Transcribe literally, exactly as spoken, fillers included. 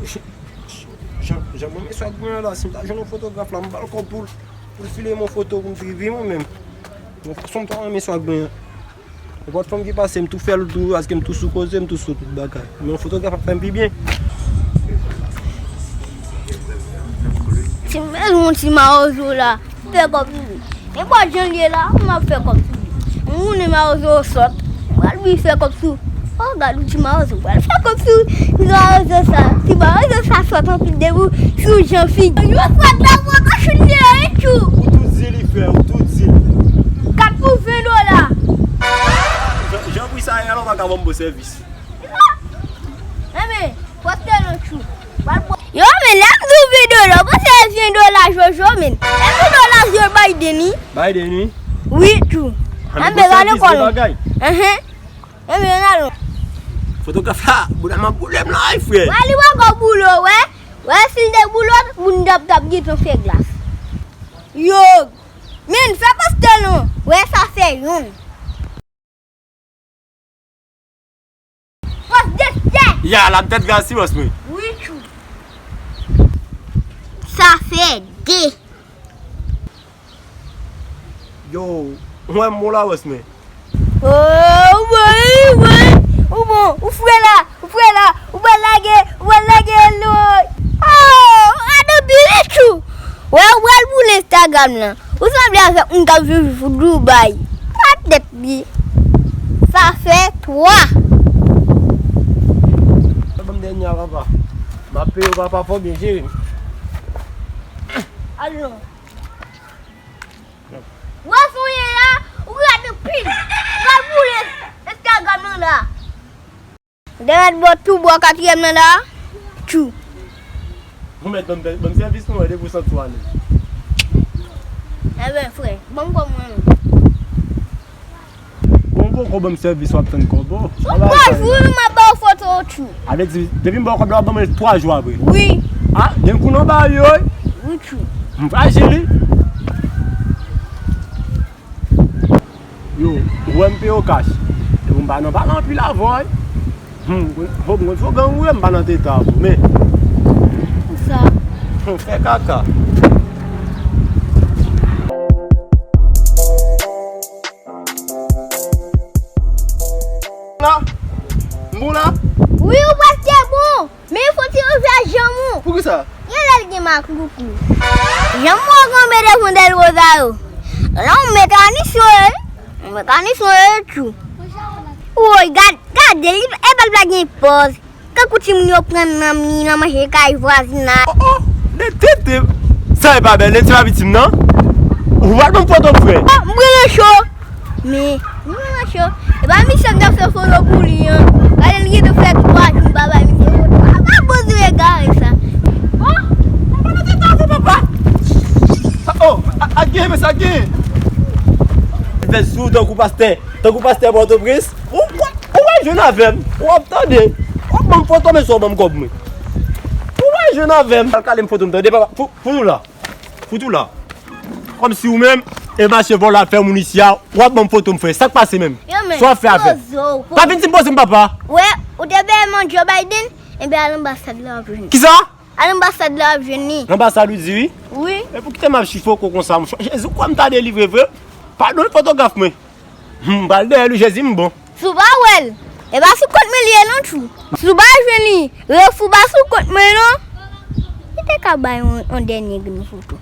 Jan, jan mwen men swag mwen an la, si m ta jwenn yon fotograf la, m ba l kòb pou l, pou l file m yon foto pou m trivi mwen menm. Yon fason m ta renmen swag mwen an. Nenpòt fanm ki pase, m tou fè l tou, paske m tou sou koze, m tou sou tout bagay. Men yon fotograf ap fè m pi byen. Si m bezwen yon ti mawozo la, fè kòb sou li. Nenpòt jan l ye la, m ap fè kòb sou li. M konnen mawozo sòt, m pral vin fè kòb sou. Oh, gad yon ti mawozo, m pral fè kòb sou ti mawozo sa. Ti mawozo sa sòt anpil depi sou jan figi. Yon fwa la, mwen ka choute li, wi, tchou. Ou tou di li fè, ou tou di li. Kat pou ven dola. Jan, jan pri sa ye, alò, pa ka ban m bon sèvis. Enben, poste non tchou. Yo, men, lè m di w ven dola, w panse e ven dola jojo, men. E ven dola Joe Biden, wi. Biden, wi. Wi, tchou. Enben, gade kò l. Enhen. Enben, n alon. Fotograf la, boulè m ap boule m la, wi, frè. Wè, li poko boule w, wè. Wè, si l te boule w, moun t ap, t ap gentan fè glas. Yo, men, fè poste non. Wè, sa fè yonn. Pòs de tè. Ya, la m tèt gaz si bòs mwen. Wi, tchou. Sa fè de. Yo, ou wè m bon la bòs mwen. Oh, wi, wi. Ou bon, ou fre la, ou fre la, ou pral lage, ou pral lage lo. Oh, gade bili tchou. Wè, ou pral boule Instagram lan. Ou sanble avèk moun k ap viv Dubai. Gad tèt li. Sa fè twa. Ban m dènye a, papa. M ap peye w, papa, fò w byen jere m. Alon. Wè sa w ye la, ou rate pil. Pral boule Instagram lan la. Demet bò tou bò katriyèm nan la. Tchou. Ou mèt ban m, ban m sèvis mwen, depi w santi w alèz. Enben, frè, ban m kòb mwen non. Bon, poko ban m sèvis, w ap tann kòb ou. Ou pa jwe, m ap ba w foto, tchou. A vle di, depi m ba w kòb la, w ap ban mwen twa jou apre. Wi. A, gen kou nan ba yo, wi. Wi, tchou. M frajil, wi. Yo, ou wè m peye w kach. Epi m pa nan pale anpil avè w, wi. Hmm, fò m konn fò gang ou ye, m pa nan teta avè w, men. Sa. Hmm, fè kaka. La? M bon la? Wi, ou prèske bon. Men fò ti revè a janm ou. Poukisa? Gen lè l gen makloukou. Janm ou an kanpe devan Del Rosario. Lè yon mekanisyon yo ye. Yon mekanisyon yo ye tchou. Woy, gad, gade, li, e pa l pa gen pòz. Tankou timoun yo pran nan mi nan manje kay vwazinay. Oh, oh, de tete. Sa e pa bèl, de ti pa pitim nan. Ou pral ban m foto m frè. Oh, m pran nan cho. Men, m pran nan cho. E pa misye m t ap fè foto pou li an. Gade l gentan fè twa jou m pa bay misye foto. A pa bon di egare sa. Oh, m pa nan tete avè papa. Oh, a, a gen, men sa gen. Fè sou tankou pastè, tankou pastè Pòtoprens. Ou, ou, ou pral jwenn avè m. W ap tande. W ap ban m foto, men si w ap ban m kòb mwen. Ou pral jwenn avè m. Al kale m foto m, tande, papa. Fou, fou nou la. Fout ou la. Kòmsi ou menm, e mache vòlò ap fè moun isi a, w ap ban m foto m frè. Sa k pase menm? Sa w ap fè avè m? Pa vin di m poze m papa. Wè, ou te peye mwen Joe Biden, enben al anbasad la w ap jwenn li. Kisa? Al anbasad la w ap jwenn li. Anbasad ou di wi? Wi. E pou kite m ap chifoko konsa m chwa. Jezi, ou kwè m ta delivre vre? Padon fotograf mwen. Hmm, m pral dèyè l wi, Jezi m bon. Si w pa wè l, e pa sou kont mwen li ye non tchou. Si w pa jwenn li, refou pa sou kont mwen non. Li te ka bay yon, yon dènye grenn foto.